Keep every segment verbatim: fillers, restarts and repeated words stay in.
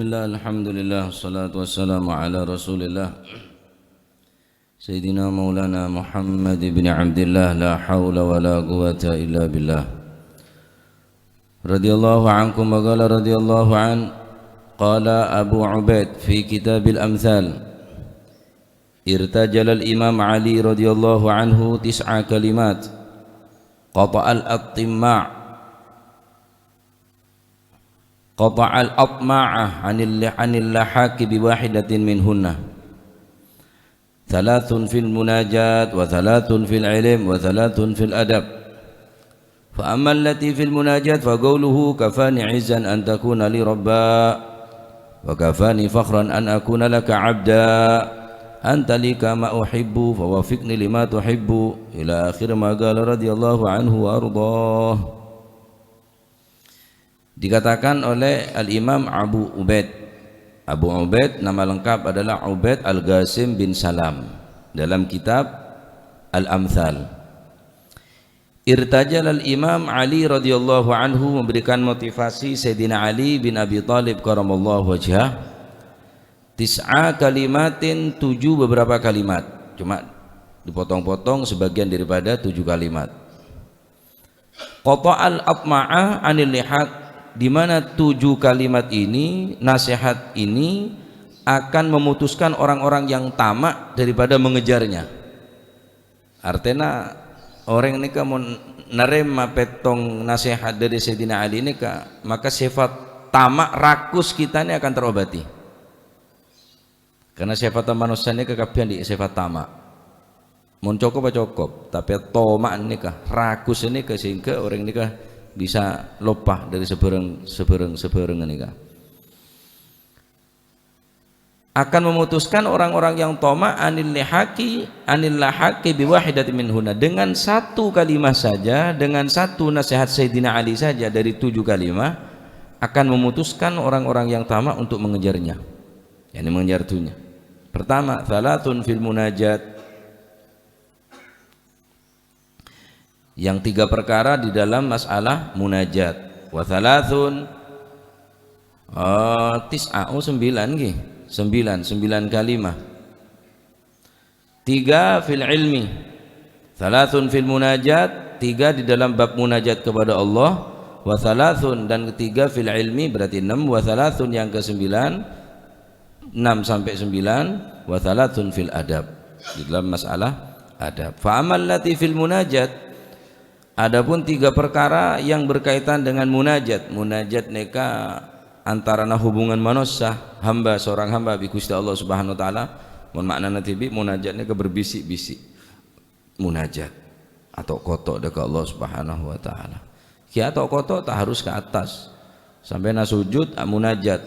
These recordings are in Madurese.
Bismillah, alhamdulillah, salatu wassalamu ala rasulillah. Sayyidina maulana Muhammad ibn Abdillah, la haula wa la quwwata illa billah. Radiyallahu ankum wa qala radiyallahu an, qala Abu Ubaid fi kitabil amthal, irtajalal Imam Ali radiyallahu anhu tis'a kalimat, qata'al attimma', qata'al atma'a anil, anil lahaqi bi wahidatin minhunna. Thalathun fil munajat, wa thalathun fil ilm, wa thalathun fil adab. Fa ammal lati fil munajat, fa qawluhu, "Kafani izzan an takuna li rabba, wa kafani fakhran an akuna laka abda, anta li kama uhibbu, fa wafiqni lima tuhibbu," ila akhir ma qala radiyallahu anhu wa ardhah. Dikatakan oleh Al-Imam Abu Ubaid. Abu Ubaid nama lengkap adalah Ubaid Al-Qasim bin Salam dalam kitab Al-Amthal. Irtajal Al-Imam Ali radhiyallahu anhu memberikan motivasi Sayyidina Ali bin Abi Thalib karamallahu wajhah tis'a kalimatin, tujuh beberapa kalimat. Cuma dipotong-potong sebagian daripada tujuh kalimat. Qata'al atma'a anil lihaq, di mana tujuh kalimat ini, nasihat ini akan memutuskan orang-orang yang tamak daripada mengejarnya. Artèna, orèng nèka mon narèma pèttong nasèhat dhâri Sayyidina Ali nèka, maka sifat tamak rakus kita ini akan terobati. Karena sifat manossa nèka kabbhi andi' sifat tamak. Mon cokop, cokop, tapè tomak nèka, rakus nèka sehingga orèng nèka bisa loppa dhâri sabhârâng, sabhârâng, sabhârâng nèka. Akan memutuskan orang-orang yang tomak anil lihaqi, anil lahaqi biwahidatin minhunna. Dengan satu kalimah saja, dengan satu nasihat Sayyidina Ali saja dari tujuh kalimah, akan memutuskan orang-orang yang tamak untuk mengejarnya. Yakni mengejar dunia. Pertama, thalathun fil munajat. Yang tiga perkara di dalam masalah munajat. Wa thalathun, eh, tis'a, oh, sembilan, nggih. Sembilan, sembilan kalimah. Tiga fil ilmi. Thalathun fil munajat, tiga di dalam bab munajat kepada Allah. Wa thalathun, dan ketiga fil ilmi, berarti enam. Wa thalathun, yang kesembilan, enam sampai sembilan, wa thalathun fil adab, di dalam masalah adab. Fa ammal lati fil munajat, adapun tiga perkara yang berkaitan dengan munajat. Munajat nèka antarana hubungan manossa, hamba, seorang hamba bi Gusti Allah Subhanahu wa Ta'ala. Mon maknana dhibi', munajat nèka berbisik-bisik. Munajat. Ato'-koto' dhâ' ka Allah Subhanahu wa Ta'ala. Kèya ato'-koto' ta' harus ka attas. Sampèyan asujud, amunajat.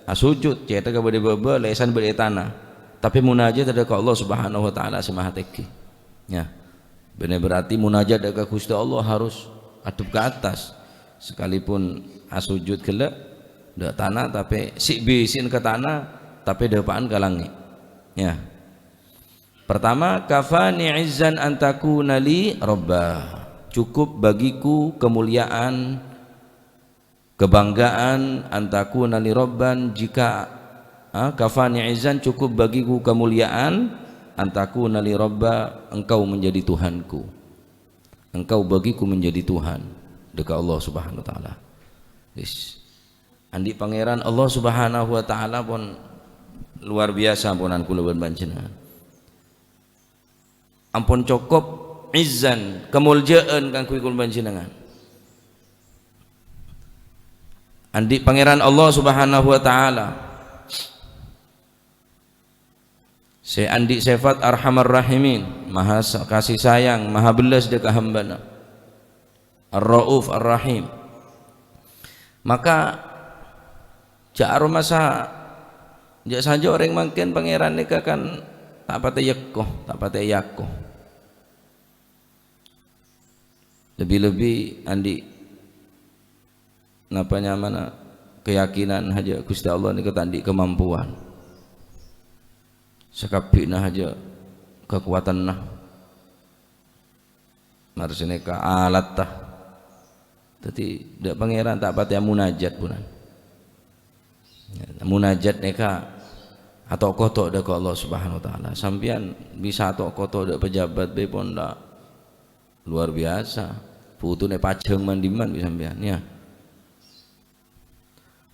Asujud, cèthagghâ bâdâ è bâbâ, lèsan bâdâ è tana. Tapè munajat dhâ' ka Allah Subhanahu wa Ta'ala sè Maha Tèngghi. Ya. Bânnè berarti munajat dhâ' ka Gusti Allah harus adhep ka attas. Sekalipun asujud ghellâ' dhâ' tana, tapè sè' bisi'na ka tana, tapè dâpa'an ka langngè'. Ya. Pertama, kafani izzan an takuna li rabba. Cukup bagiku kemuliaan, kebanggaan, an takuna li rabban, jika, ah, kafani izzan, cukup bagiku kemuliaan, an takuna li rabba, engkau menjadi Tuhanku. Engkau bagiku menjadi Tuhan. Dhâ' ka Allah Subhanahu wa Ta'ala. Wis. Andi' Pangèran Allah Subhanahu wa Ta'ala pon luar biasa, ponan kaulâ bân panjhennengngan. Ampon cokop izzan, kamoljâ'ân kaangghuy kaulâ panjhennengngan. Andi' Pangèran Allah Subhanahu wa Ta'ala sè andi' sèfat Arhamar Rahimin, maha sa-, kasih sayang, maha bellas dhâ' ka hambâna. Ar-Rauf Ar-Rahim. Maka, jhâ' aromasa, jhâ' sahajâ orèng mangkèn Pangèran nèka kan ta' patè yekko, ta' patè èyako. Lebbi-lebbi andi', napa nyamana, keyakinan hajâ Ghustè Allah nèka ta' andi' kamampuan. Sakabbhina hajâ kakowadhânna. Mara sanèka alatta. Dhâddhi, dhâ' Pangèran ta' patè amunajat, ponan. Munajat nèka ato'-koto' dâ' ka Allah Subhanahu wa Ta'ala. Sampèyan bisa ato'-koto' dâ' pejabat bhâi pon la luar biasa. Bhutona pajhâng man-dimman bi' sampèyan, ya.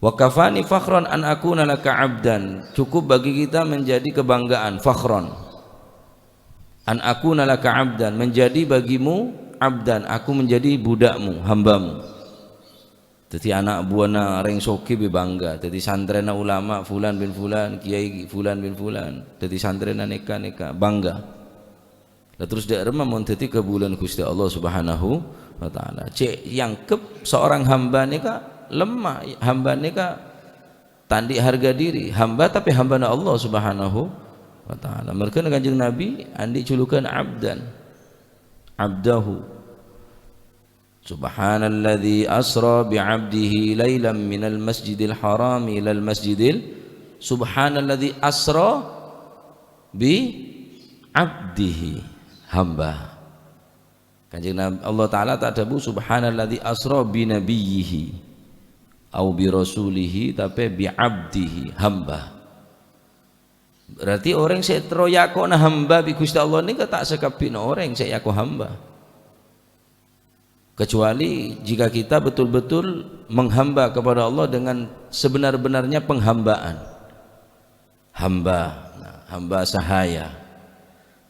"Wa kafani fakhran an akuna laka abdan." Cukup bagi kita menjadi kebanggaan, fakhran. "An akuna laka abdan," menjadi bagimu abdan, aku menjadi budakmu, hambamu. Dhâddhi ana' buwâna rèng soghi bi' bangga. Dhâddhi santrèna ulama fulan bin fulan, kiai fulan bin fulan. Dhâddhi santrèna nèka-nèka, bangga. Lah terros dâ' remma mon dhâddhi kabulâna Ghustè Allah Subhanahu wa Ta'ala. Cè' èangghep seorang hamba nèka lemah, hamba nèka ta' andi' harga diri. Hamba, tapè hambana Allah Subhanahu wa Ta'ala. Mergâna Kanjeng Nabi andi' julukan abdan. Abdahu. "Subhanalladzi asra bi 'abdihi lailan minal masjidil haram ilal masjidil," subhanalladzi asra bi 'abdihi, hamba. Kanjeng Nabi, Allah Ta'ala ta' adhâbu, "Subhanalladzi asra bi nabiyyihi au bi rasulihi," tapè "bi 'abdihi," hamba. Berarti orèng sè terro èako'na hamba bi' Ghustè Allah nèka ta' sakabbhina orèng sè èako hamba. Kecuali jika kita betul-betul menghamba kepada Allah dengan sebenar-benarnya penghambaan. Hamba, nah, hamba sahaya.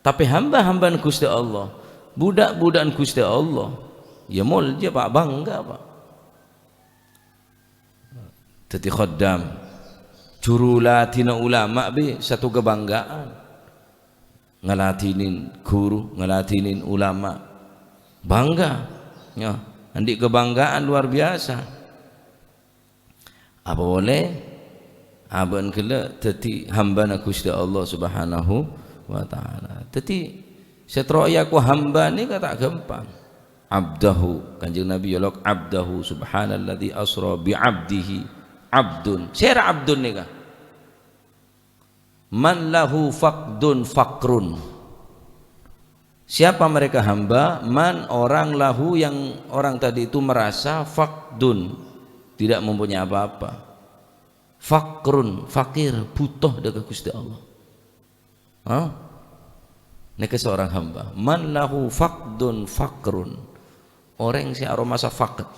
Tapè hamba-hambana Ghustè Allah, budak-budakna Ghustè Allah, ya molja, Pak, bangga, Pak. Dhâddhi khaddam, juru ladina ulama bi' satu kebanggaan. Ngaladinin guru, ngaladinin ulama. Bangga. Ya, andi' kebanggaan luar biasa. Apa polè? Abâ'na ghellâ' dhâddhi hambana Ghustè Allah Subhanahu wa Ta'ala. Dhâddhi, sè terro èako hamba nèka ta' ghâmpang. Abdahu, Kanjeng Nabi yolok abdahu, "Subhanalladzi asra bi abdihi." Abdun. Sèra abdun nèka? "Man lahu faqdun faqrun." Siapa mereka hamba? Man, orang, lahu, yang orang tadi itu merasa faqdun, tidak mempunyai apa-apa. Faqrun, fakir, butuh dâ' ka Ghustè Allah. Hah? Nèka seorang hamba. "Man lahu faqdun faqrun." Orèng sè aromasa faqd.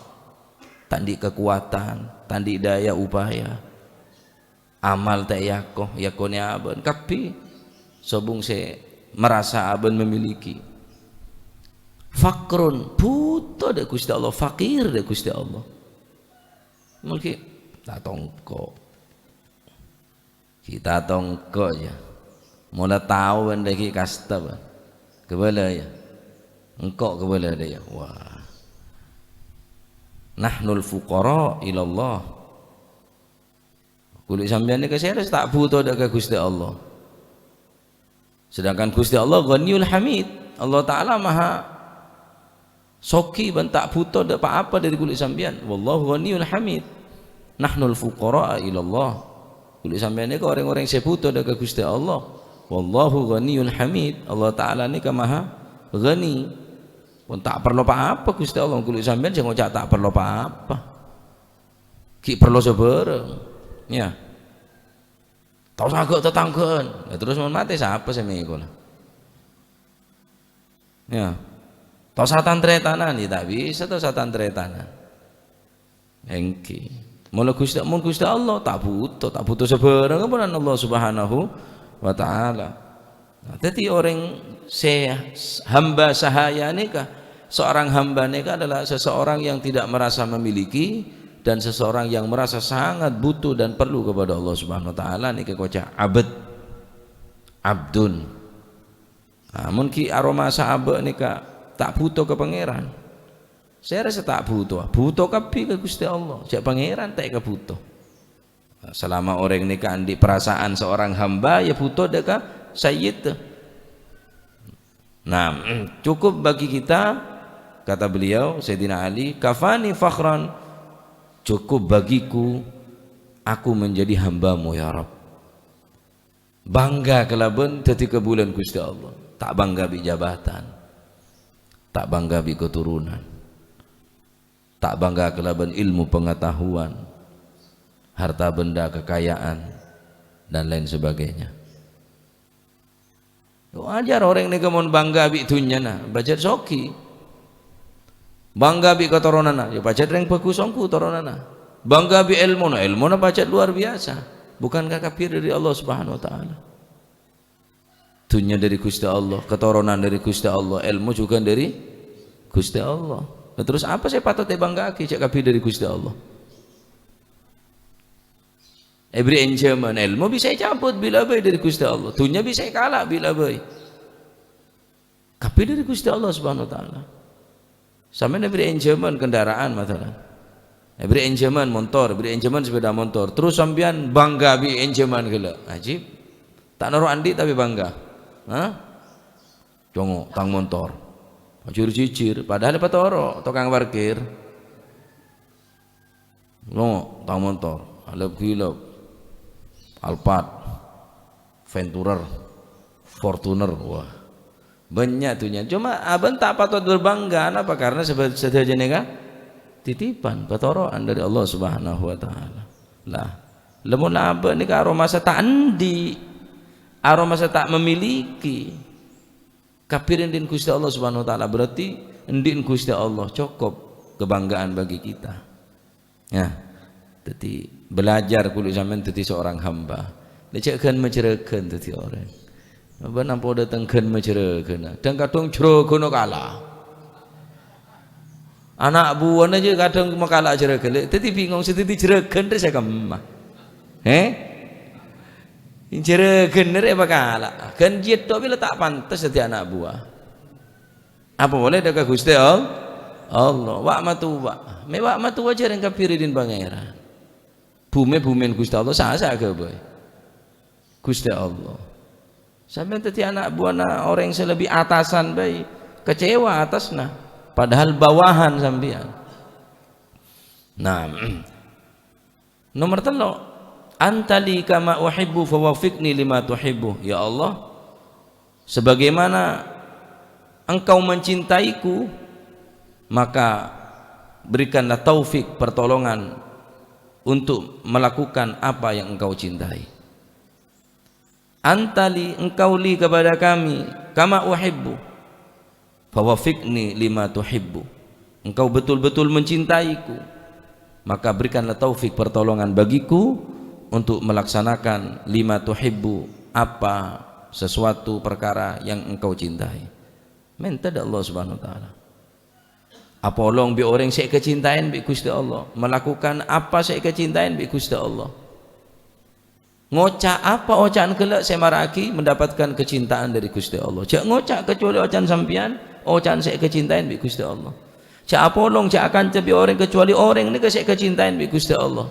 Ta' andi' kakowadhân, ta' andi' daya upaya. Amal ta' èako, èakonè abâ'na kabbhi. Sobung sè merasa abâ'na memiliki. Faqrun, buto dâ' Ghustè Allah, fakir dâ' Ghustè Allah. Mungkin ta' tongko'. Kita tongko' ya. Mola tao bân lagi kasta, bân. Kebala ya. Engko' kebala dâ' ya. Wah. Nahnul fuqara ilallah. Kulâ sampèyan nèka sèrès ta' buto dâ' ka Ghustè Allah. Sedangkan Ghustè Allah Ghaniyul Hamid. Allah Ta'ala Maha Soghi bân ta' buto dâ' pa-apa dâri kulâ sampèyan. Wallahu ghaniyul hamid. Nahnul fuqara'a ilallah. Kulâ sampèyan nèka orèng-orèng sè buto dâ' ka Ghustè Allah. Wallahu ghaniyul hamid. Allah Ta'ala nèka maha ghani. Pon ta' parlo pa-apa Ghustè Allah. Kulâ sampèyan sè ngoca' ta' parlo pa-apa. Ghi' parlo sabârâng. Ya. Tao saghâ' tatangghâ'ân. Lah, terros mon matè, sapa sè mèkola? Ya. Tao satantretanan, ya ta' bisa tao satantretanan. Èngghi. Mula Ghustè, mon Ghustè Allah, ta' buto, ta' buto sabârâng, amponan Allah Subhanahu wa Ta'ala. Nah, dhâddhi orèng sè hamba sahaya nèka, seorang hamba nèka adalah seseorang yang tidak merasa memiliki dan seseorang yang merasa sangat butuh dan perlu kepada Allah Subhanahu wa Ta'ala nèka èkoca' abd. Abdun. Nah, mon ghi' aromasa abâ' nèka ta' buto ka Pangèran. Sèrè sè ta' buto? Buto kabbhi ka Ghustè Allah. Jhâ' Pangèran ta' èkabuto. Selama orèng nèka andi' perasaan seorang hamba, ya buto dâ' ka sayyid. Nah, cukup bagi kita, kata beliau, Sayyidina Ali, "Kafani fakhran, cukup bagiku, aku menjadi hambamu, ya Rabb." Bangga kalabân dhâddhi kabulâna Ghustè Allah. Ta' bangga bi' jabatan. Ta' bangga bi' katurunan. Ta' bangga kalabân ilmu pangataowan. harta benda, kekayaan, dan lain sebagainya. Wajar orèng nèka mon bangga bi' dhunnyana, pajhât soghi. Bangga bi' katoronanna, ya pajhât rèng bhâghus ongghu toronanna. Bangga bi' èlmona, èlmona pajhât luar biasa. Bukankah kabhi dâri Allah Subhanahu wa Ta'ala? Dhunnya dâri Ghustè Allah, katoronan dâri Ghustè Allah, èlmo jhughân dâri Ghustè Allah. Nah, terros apa sè patot èbanggaaghi, jhâ' kabhi dâri Ghustè Allah? Èbherri' ènjhâmân, èlmo bisa ècabut bilâ bhâi dâri Ghustè Allah. Dhunnya bisa èkala' bilâ bhâi. Kabhi dâri Ghustè Allah Subhanahu wa Ta'ala. Sampèyan èbherri' ènjhâmân kendaraan, masalan. Èbherri' ènjhâmân montor, èbherri' ènjhâmân sepeda montor. Terros sampèyan bangga bi' ènjhâmân ghellâ'. Ajib. Ta' noro' andi' tapè bangga. Hah? Congo', tang montor. Jhir-jhijhir, padahal èpatoro' tokang parkir. Longo', tang montor, alep-ghilep, Alphard, Venturer, Fortuner, wah, bânnya' dhunnya. Coma abâ' ta' patot berbangga, napa? Karena sab-, sadhâjâ nèka titipan, patoro'an dâri Allah Subhanahu wa Ta'ala. Lah, lamon abâ' nèka aromasa ta' andi', aromasa ta' memiliki, kabhi rèng andi' Ghustè Allah Subhanahu wa Ta'ala, berarti andi' Ghustè Allah cokop kebanggaan bagi kita. Ya. Dhâddhi, belajar kulâ sampèyan dhâddhi seorang hamba. Lè jhâ' ghân-majhârâghân dhâddhi orèng. Apa nampo dâteng ghân-majhârâghân. Dhâng-kadhâng jhârâghânna kala'. Ana' buwâna jhâ' kadhâng makala' jhârâghân. Lè dhâddhi bingung, sè dhâddhi jhârâghân rè sè kemma. He? Jhârâghân rè makala'. Ghân jiyâ tho bilâ ta' pantes dhâddhi ana' buwâ. Apa polè dâ' ka Ghustè All-, Allah. Wa' matowa. Mè' wa' matowa jhâreng kabhi rèng Pangèran. Bhumè-bhumèn Ghustè Allah, sa-, sa-, ghâbây Ghustè Allah. Sampèyan dhâddhi ana' buwâna orèng sè lebbi atasan bhâi, kecewa atasna. Padahal bawahan sampèyan. Nah, Nomer tello', "Anta li kama uhibbu fawaffiqni lima tuhibbu." Ya Allah, sebagaimana Engkau mencintaiku, maka berikanlah taufik, pertolongan untuk melakukan apa yang Engkau cintai. "Anta li, Engkau li kepada kami, kama uhibbu, fawaffiqni lima tuhibbu." Engkau betul-betul mencintaiku, maka berikanlah taufik, pertolongan bagiku untuk melaksanakan lima tuhibbu, apa sesuatu perkara yang Engkau cintai. Mènta dâ' Allah Subhanahu wa Ta'ala. Apolong bi' orèng sè èkacintaè bi' Ghustè Allah, melakukan apa sè èkacintaè bi' Ghustè Allah. Ngoca' apa oca'na ghellâ' sè mara'aghi mendapatkan kecintaan dâri Ghustè Allah. Jhâ' ngoca' kacobâli oca'na sampèyan, oca'na sè èkacintaè bi' Ghustè Allah. Jhâ' apolong, jhâ' akanca bi' orèng kacobâli orèng nèka sè èkacintaè bi' Ghustè Allah.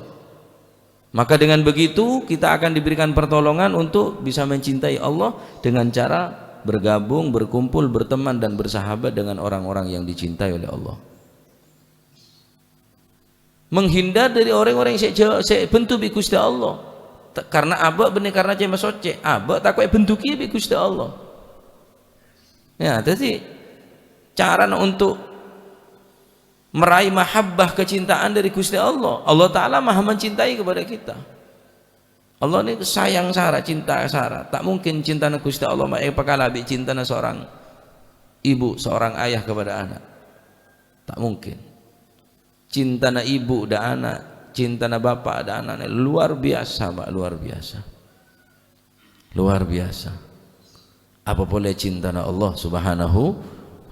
Maka dengan begitu, kita akan diberikan pertolongan untuk bisa mencintai Allah dengan cara bergabung, berkumpul, berteman, dan bersahabat dengan orang-orang yang dicintai oleh Allah. Menghindar dâri orèng-orèng sè jhâ-, sè èbhânto bi' Ghustè Allah. Ta-, karna abâ' bânnè karna cè' masoccè, abâ' tako' èbhânto kèya bi' Ghustè Allah. Ya, dhâddhi carana untuk meraih mahabbah, kecintaan dâri Ghustè Allah. Allah Ta'ala Maha Mencintai kepada kita. Allah nèka sayang sara, cinta sara. Ta' mungkin cintana Ghustè Allah ma' èpakala bi' cintana seorang ibu, seorang ayah kepada anak. Ta' mungkin. Cintana ibu dâ' ana', cintana bapa' dâ' ana' luar biasa, Pak, luar biasa. Luar biasa. Apa polè cintana Allah Subhanahu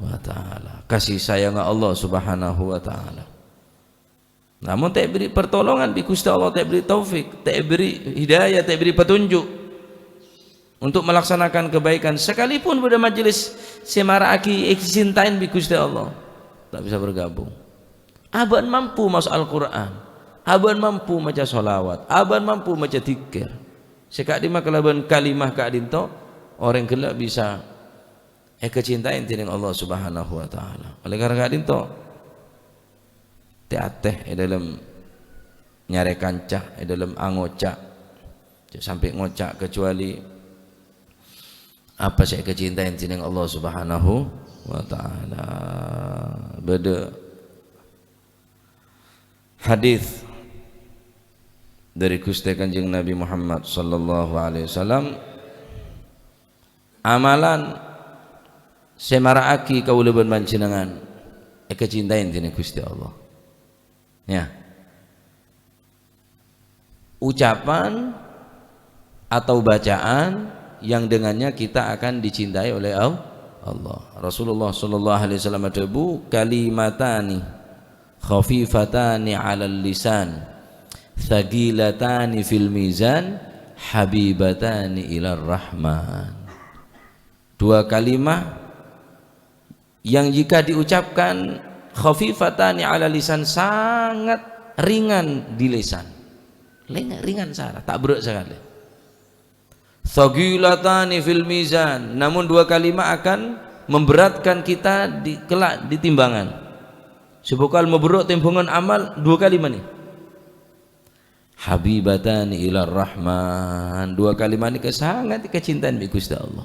wa Ta'ala. Kasih sayangnya Allah Subhanahu wa Ta'ala. Namong ta' èbhârri' pertolongan bi' Ghustè Allah, ta' èbhârri' taufik, ta' èbhârri' hidayah, ta' èbhârri' petunjuk untuk melaksanakan kebaikan, sekalipun bâdâ majelis sè mara'aghi èkacintaè bi' Ghustè Allah, ta' bisa bergabung. Abâ' mampu maso' Al-Qur'an, abâ' mampu maca sholawat, abâ' mampu maca dzikir. Sè ka'dimma kalabân kalimah ka'dinto, orèng ghellâ' bisa èkacintaè dhinèng Allah Subhanahu wa Ta'ala. Oleh karena ka'dinto, tè-atè è dâlem nyarè kanca, è dâlem angoca'. Jhâ' sampè' ngoca' kacobâli apa sè èkacintaè dhinèng Allah Subhanahu wa Ta'ala. Bâdâ hadis Dhâri Ghustè Kanjeng Nabi Muhammad sallallahu alaihi wasallam, amalan sè mara'aghi kaulâ bân panjhennengngan èkacintaè dhinèng Ghustè Allah. Ya. Ucapan atau bacaan yang dengannya kita akan dicintai oleh Al-, Allah. Rasulullah sallallahu alaihi wasallam adhâbu, "Kalimatani khafifatani 'alal lisan, tsaqilatani fil mizan, habibatani ilar Rahman." Dua kalimat yang jika diucapkan, khafifatani 'ala lisan, sangat ringan di lisan. Ringan, ringan sara, ta' berrâ' sakalè. Tsaqilatani fil mizan, namun dua kalimat akan memberatkan kita di, kelak di timbangan. Sè bhâkal maberrâ' timbangan amal dua kalimat nè. Habibatani ilar Rahman. Dua kalimat nèka sangat èkacintaè bi' Ghustè Allah.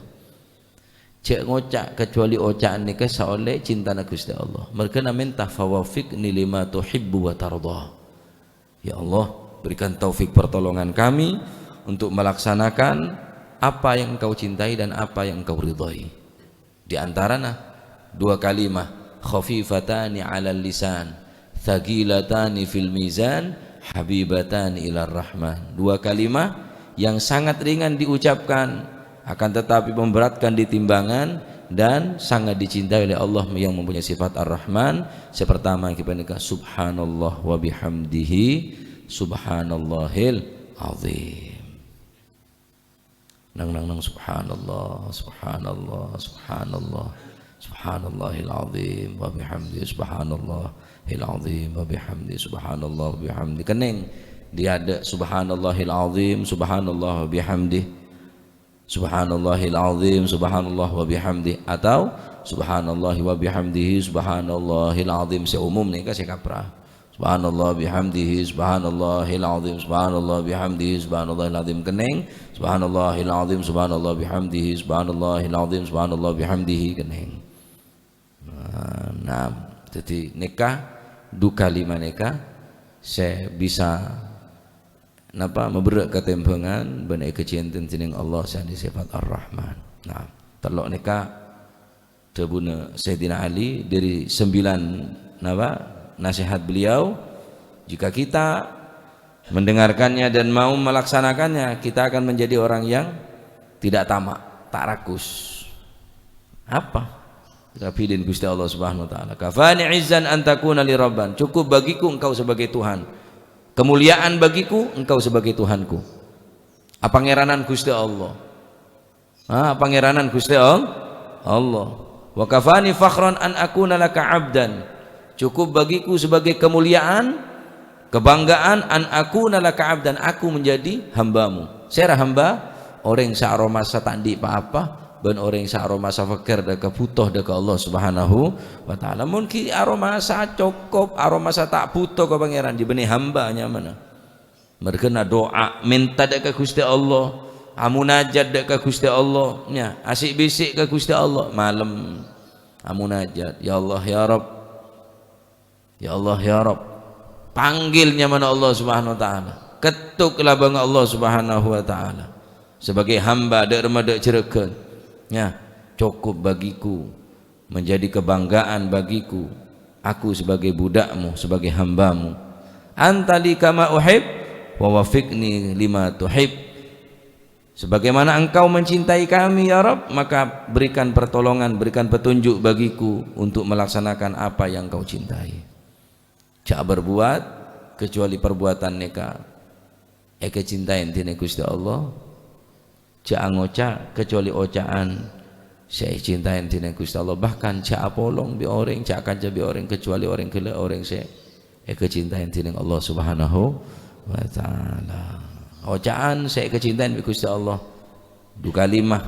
Jhâ' ngoca' kajhâbhâna oca'an nèka saollè cintana Ghustè Allah. Marghâna mènta, "Fawaffiqni lima tuhibbu wa tardha." Ya Allah, berikan taufik pertolongan kami untuk melaksanakan apa yang Engkau cintai dan apa yang Engkau ridhai. Di antarana dua kalimat, khafifatani 'alal lisan, tsaqilatani fil mizan, habibatani ilar Rahman. Dua kalimat yang sangat ringan diucapkan, akan tetapi memberatkan di timbangan dan sangat dicintai oleh Allah yang mempunyai sifat Ar-Rahman. Sè pertama, ghânèka, "Subhanallah wa bihamdihi, subhanallahil azim." Nang, nang, nang, subhanallah, subhanallah, subhanallah, subhanallahil azim wa bihamdi, subhanallahil azim wa bihamdi, subhanallah wa bihamdi. Kenning. Dia ada subhanallahil azim, subhanallah wa bihamdi, subhanallahil azim, subhanallah wa bihamdi, atau subhanallah wa bihamdihi, subhanallahil azim. Sè umum nèka sè kapra. Subhanallah bihamdihi, subhanallahil azim, subhanallah bihamdihi, subhanallahil azim. Kenning. Subhanallahil azim, subhanallah bihamdihi, subhanallahil azim, subhanallah bihamdihi. Kenning. Nah, nah, dhâddhi nèka dua kalimat nèka sè bisa napa maberrâ' ka timbangan bân èkacintaè dhinèng Allah sè andi' sifat Ar-Rahman. Nah, tello' nèka dhâbuna Sayyidina Ali, dhâri sembilan, napa, nasihat beliau, jika kita mendengarkannya dan mau melaksanakannya, kita akan menjadi orang yang tidak tamak, tak rakus. Apa? Rabbidin Ghustè Allah Subhanahu wa Ta'ala. "Kafani izzan an takuna li rabban." Cukup bagiku engkau sebagai Tuhan. Kemuliaan bagiku engkau sebagai Tuhanku. Apangèranan Ghustè Allah. Ah, Pangèranan Ghustè All-, Allah. "Wa kafani fakhran an akuna laka abdan." Cukup bagiku sebagai kemuliaan, kebanggaan, an akuna laka abdan, aku menjadi hambamu. Sèra hamba? Orèng sè aromasa ta' andi' pa-apa, bân orèng sè aromasa fakir dâ' ka bhuto dâ' ka Allah Subhanahu wa Ta'ala. Mon ghi' aromasa cokop, aromasa ta' bhuto ka Pangèran, jhâ' bânnè hamba nyamana. Marghâna du'a, mènta dâ' ka Ghustè Allah, amonajat dâ' ka Ghustè Allah, ya, asik-bisik ka Ghustè Allah, malem amonajat, "Ya Allah, ya Rabb, ya Allah, ya Rabb." Panggil nyamana Allah Subhanahu wa Ta'ala, kettok labângnga Allah Subhanahu wa Ta'ala, sebagai hamba dâ' remma dâ' jhârâghân, ya, cukup bagiku menjadi kebanggaan bagiku, aku sebagai budakmu, sebagai hambamu. Anta li kama uhib, wa wafiqni lima tuhib. Sebagaimana engkau mencintai kami, ya Rabb, maka berikan pertolongan, berikan petunjuk bagiku untuk melaksanakan apa yang engkau cintai. Jhâ' berbuat kecuali perbuatan nèka èkacintaè dhinèng Ghustè Allah. Jhâ' angoca' kecuali oca'an sè ècintaè dhinèng Ghustè Allah. Bahkan jhâ' apolong bi' orèng, jhâ' akanca bi' orèng, kecuali orèng ghellâ' orèng sè èkacintaè dhinèng Allah Subhanahu wa Ta'ala. Oca'an sè èkacintaè bi' Ghustè Allah. Du kalimah,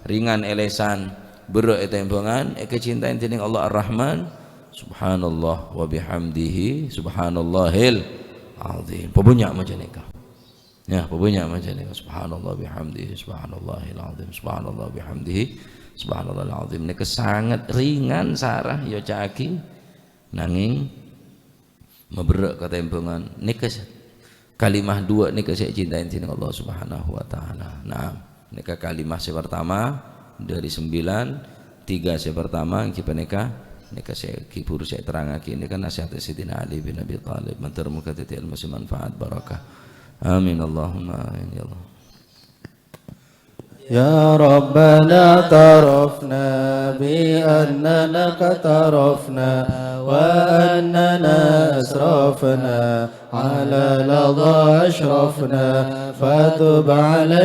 ringan è lèsan, berrâ' è tèmbhângan, èkacintaè dhinèng Allah Ar-Rahman. Subhanallah wa bihamdihi, subhanallahil azim. Pabânnya' maca nèka. Ya, pabânnya' maca nèka. Subhanallah bihamdihi, subhanallahil azim, subhanallah bihamdihi, subhanallahil azim. Nèka sanget ringan sara èoca'aghi, nangèng maberrâ' ka tèmbhângan. Nèka s-, Kalimah dua nèka sè ècintai dening Allah Subhanahu wa Ta'ala. Nah, nèka kalimah sè pertama dari sembilan, tiga sè pertama, ènggi panèka, nèka sè ghibur sè terangaghi, nèka nasihat Sayyidina Ali bin Abi Thalib. Matur moga dhâddhi ilmu sè manfaat, barokah. Amin, Allahumma amin, ya Allah. يا ربنا اعترفنا بأننا اقترفنا وأننا أسرفنا على لظى أشرفنا فتب علينا